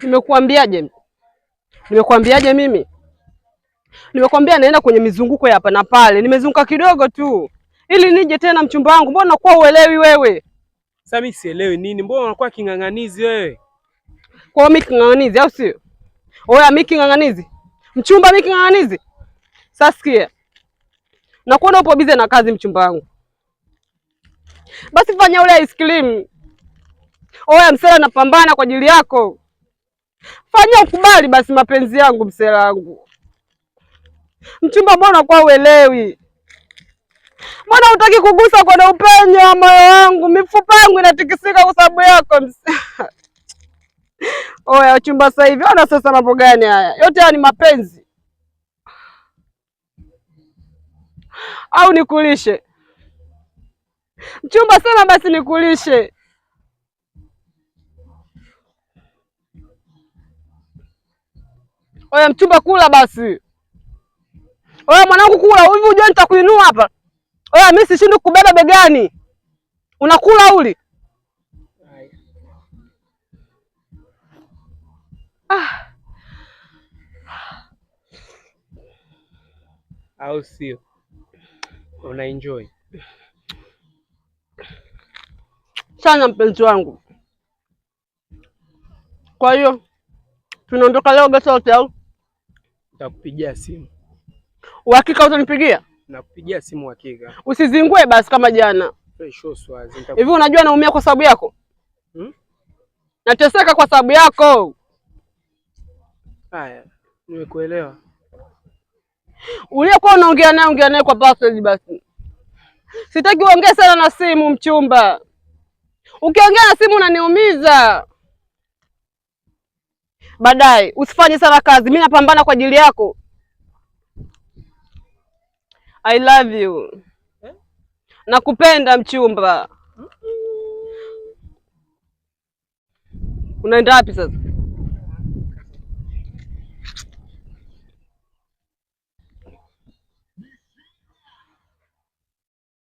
Nimekuambiaje? Nimekuambiaje mimi? Nimekuambia naenda kwenye mizunguko ya hapa na pale, nimezunguka kidogo tu ili nije tena. Mchumba wangu, mbona unakuwa uelewi wewe? Sasa mimi sielewi nini, mbona unakuwa king'ang'anizi wewe? Kwa hiyo mimi king'ang'anizi, au sio? Oya, mimi king'ang'anizi, mchumba, mimi king'ang'anizi. Sasa sikia, nakuona upo busy na kazi, mchumba wangu, basi fanya ule ice cream. Oya msela, napambana kwa ajili yako, fanya ukubali basi mapenzi yangu, msela wangu. Mchumba, mbona unakuwa uelewi? Mbona hutaki kugusa kwenye upenyo wa moyo wangu? Mifupa yangu inatikisika kwa sababu yako. Oya chumba, sasa hivi ona sasa mambo gani haya? Yote haya ni mapenzi au nikulishe? Mchumba, sema basi nikulishe. Oya mchumba, kula basi. Oya mwanangu, kula hivi, unajua nitakuinua hapa. Oya mimi sishindi kubeba begani, unakula uli. Ah. Au sio? Una enjoy sana mpenzi wangu. Kwa hiyo tunaondoka leo Guest House au? Nitakupigia simu. Uhakika utanipigia? Nakupigia simu hakika. Usizingue basi kama jana. Fresh swazi. Hivi unajua naumia kwa sababu yako? Hmm? Nateseka kwa sababu yako. Haya, nimekuelewa. Uliyekuwa unaongea naye ongea naye kwa password basi. Sitaki uongee sana na simu mchumba. Ukiongea na simu unaniumiza. Baadaye usifanye sana kazi, mi napambana kwa ajili yako. I love you. Eh? Nakupenda mchumba. Unaenda wapi sasa?